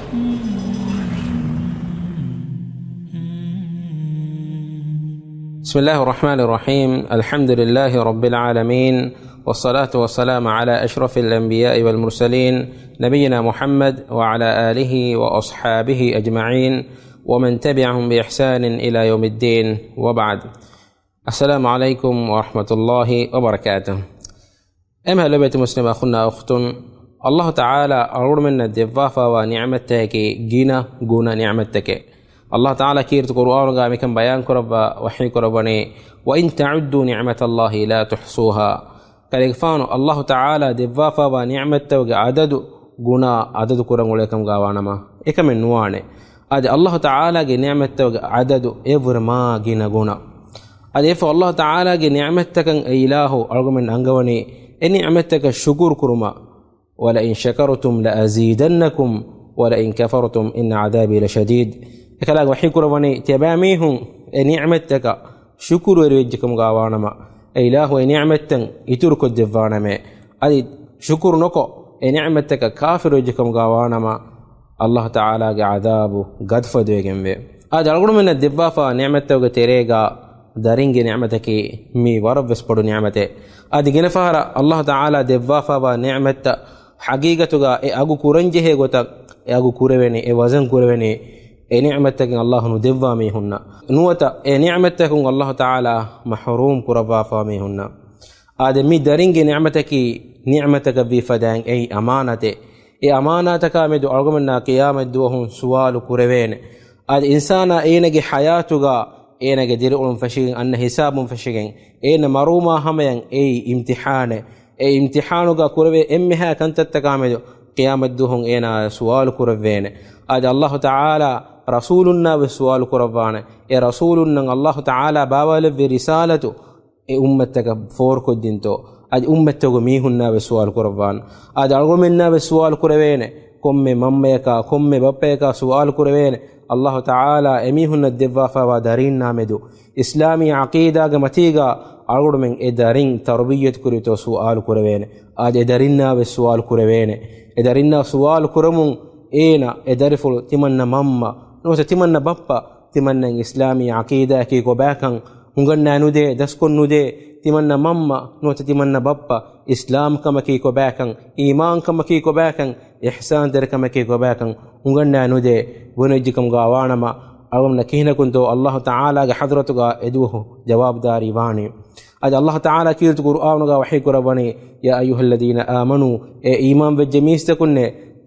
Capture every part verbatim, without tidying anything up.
بسم الله الرحمن الرحيم. الحمد لله رب العالمين، والصلاة والسلام على أشرف الأنبياء والمرسلين، نبينا محمد وعلى آله وأصحابه أجمعين، ومن تبعهم بإحسان إلى يوم الدين، وبعد. السلام عليكم ورحمة الله وبركاته. އެމް ހެލޯ ބޭތި މުސްލިމް އަޚުންނާ އުޚްތުން، އައްލާހު ތަޢާލާ އަޅުގަނޑުމެންނަށް ދެއްވާފާވާ ނިޢުމަތްތަކަކީ ގިނަ ގުނަ ނިޢުމަތްތަކެއް. އައްލާހު ތަޢާލާ ކީރިތި ޤުރުއާނުގަ މިކަން ބަޔާން ކުރައްވާ ވަޙީ ކުރައްވަނީ، "وإن تعدوا نعمة الله لا تحصوها." ކަލޭގެފާނު އައްލާހު ތަޢާލާ ދެއްވާފާވާ ނިޢުމަތްތަކުގެ އަދަދު ގުނާ އަދަދު ކުރަން އުޅޭކަމުގަ ވާނަމަ، އެކަމެއް ނުވާނެ. އަދި އައްލާހު ތަޢާލާގެ ނިޢުމަތްތަކުގެ އަދަދު އެއަށްވުރެ މާ ގިނަ ގުނަ. އަދި އެފަ އައްލާހު ތަޢާލާގެ ނިޢުމަތްތަކަށް އެ އިލާހު އަޅުގަނޑުމެން އަންގަވަނީ އެ ނިޢުމަތްތަކަށް ޝުކުރު ކުރުމަށް. "ولئن شكرتم لأزيدنكم ولئن كفرتم إن عذابي لشديد." އެކަލާގެ ވަޙީ ކުރައްވަނީ، ތިޔަބައިމީހުން އެ ނިޢުމަތްތަކަށް ޝުކުރުވެރިވެއްޖެކަމުގަ ވާނަމަ، އެ އިލާހު އެ ނިޢުމަތްތައް އިތުރުކޮށްދެއްވާނަމޭ. އަދި ޝުކުރު ނުކޮށް، އެ ނިޢުމަތްތަކަށް ކާފިރުވެއްޖެކަމުގަ ވާނަމަ، އައްލާހު ތަޢާލާގެ ޢަޛާބު ގަދަފަދަވެގެންވޭ. އަދި އަޅުގަނޑުމެންނަށް ދެއްވާފާ ނިޢުމަތްތަކުގެ ތެރޭގަ ދަރިންގެ ނިޢުމަތަކީ މީ ވަރަށްވެސް ބޮޑު ނިޢުމަތެއް. އަދި ގިނަ ފަހަރަށް އައްލާހު ތަޢާލާ ދެއްވާފާވާ ނިޢުމަތްތައް ޙަޤީޤަތުގަ އެ އަގު ކުރަންޖެހޭ ގޮތަށް އެ އަގު ކުރެވެނީ، އެ ވަޒަން ކުރެވެނީ އެ ނިޢުމަތްތަކެއް އައްލާހު ނުދެއްވާ މީހުންނަށް ނުވަތަ އެ ނިޢުމަތްތަކުން އައްލާހު ތަޢާލާ މަޙްރޫމް ކުރައްވާފާ މީހުންނަށް. އާދެ، މި ދަރިންގެ ނިޢުމަތަކީ ނިޢުމަތަކަށްވީ ފަދައިން އެއީ އަމާނާތެއް. އެ އަމާނާތަކާ މެދު އަޅުގަމެންނާ ޤިޔާމަތް ދުވަހުން ސުވާލު ކުރެވޭނެ. އަދި އިންސާނާ އޭނަގެ ޙަޔާތުގަ، އޭނަގެ ދިރިއުޅުން ފެށިގެން، އަންނަ ހިސާބުން ފެށިގެން، އޭނަ މަރުވުމާ ހަމަޔަށް އެއީ އިމްތިޙާނެއް. އެ އިމްތިޙާނުގަ ކުރެވޭ އެންމެހާ ކަންތައްތަކާ މެދު ޤިޔާމަތް ދުވަހުން އޭނާ ސުވާލު ކުރެވޭނެ. އަދި އައްލާހު ތަޢާލާ ރަސޫލުންނާ ވެސް ސުވާލު ކުރައްވާނެ. އެ ރަސޫލުންނަށް އައްލާހު ތަޢާލާ ބާވާލެއްވި ރިސާލަތު އެ އުއްމަތަކަށް ފޯރުކޮށްދިންތޯ؟ އަދި އުއްމަތްތަކުގެ މީހުންނާ ވެސް ސުވާލު ކުރައްވާނެ. އަދި އަޅުގަމެންނާ ވެސް ސުވާލު ކުރެވޭނެ. ކޮންމެ މަންމަޔަކާ، ކޮންމެ ބައްޕަޔަކާ ސުވާލު ކުރެވޭނެ. އައްލާހު ތަޢާލާ އެމީހުންނަށް ދެއްވާފާވާ ދަރީންނާ މެދު، އިސްލާމީ ޢަޤީދާގެ މަތީގަ އަޅުގަނޑުމެން އެ ދަރިން ތަރުބިއްޔަތު ކުރީތޯ ސުވާލު ކުރެވޭނެ. އަދި އެ ދަރިންނާ ވެސް ސުވާލު ކުރެވޭނެ. އެ ދަރިންނާ ސުވާލު ކުރަމުން އޭނަ އެ ދަރިފުޅު ތިމަންނަ މަންމަ ނުވަތަ ތިމަންނަ ބައްޕަ ތިމަންނަން އިސްލާމީ ޢަޤީދާއަކީ ކޮބާކަން ހުނގަންނާ ނުދޭ، ދަސްކޮށް ނުދޭ. ތިމަންނަ މަންމަ ނުވަތަ ތިމަންނަ ބައްޕަ އިސްލާމް ކަމަކީ ކޮބާކަން، އީމާން ކަމަކީ ކޮބާކަން، އިޙްސާންތެރިކަމަކީ ކޮބާކަން ހުނގަންނާ ނުދޭ. ބުނެއްޖެކަމުގަ ވާނަމަ، އަޅުގަނޑަށް ކިހިނަކުންތޯ އައްލާހު ތަޢާލާގެ ޙަޟްރަތުގަ އެދުވަހު ޖަވާބުދާރީ ވާނީ. އަދި އައްލާހު ތަޢާލާ ކީރިތި ޤުރުއާނުގަ ވަޙީ ކުރައްވަނީ، "يا أيها الذين آمنوا" އޭ އީމާން ވެއްޖެ މީސްތަކުންނޭ،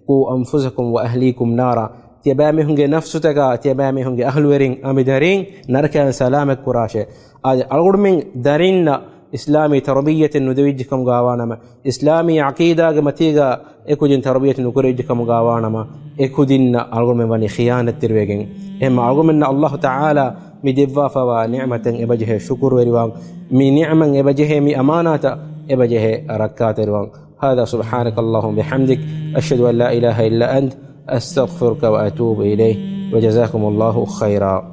"قوا أنفسكم وأهليكم نارا" ތިޔަބައިމީހުންގެ ނަފްސުތަކާ، ތިޔަބައިމީހުންގެ އަހްލުވެރިން އަނބިދަރީން ނަރަކައިން ސަލާމަތް ކުރާށޭ. އަދި އަޅުގަނޑުމެން ދަރިންނަށް އިސްލާމީ ތަރުބިއްޔަތެއް ނުދެވިއްޖެކަމުގަ ވާނަމަ، އިސްލާމީ ޢަޤީދާގެ މަތީގަ އެކުދިން ތަރުބިއްޔަތު ނުކުރެވިއްޖެކަމުގަ ވާނަމަ، އެކުދިންނަށް އަޅުގަނޑުމެން ވަނީ ޚިޔާނަތްތެރިވެގެން. އެހެންމަ އަޅުގަނޑުމެންނަށް އައްލާހު ތަޢާލާ މި ދެއްވާފަވާ ނިޢުމަތަށް އެބަޖެހޭ ޝުކުރުވެރިވާން، މި ނިޢުމަތް އެބަޖެހޭ، މި އަމާނާތަށް އެބަޖެހޭ ރައްކާތެރިވާން. هذا سبحانك اللهم بحمدك، أشهد أن لا إله إلا أنت، أستغفرك وأتوب إليك، وجزاكم الله خيرا.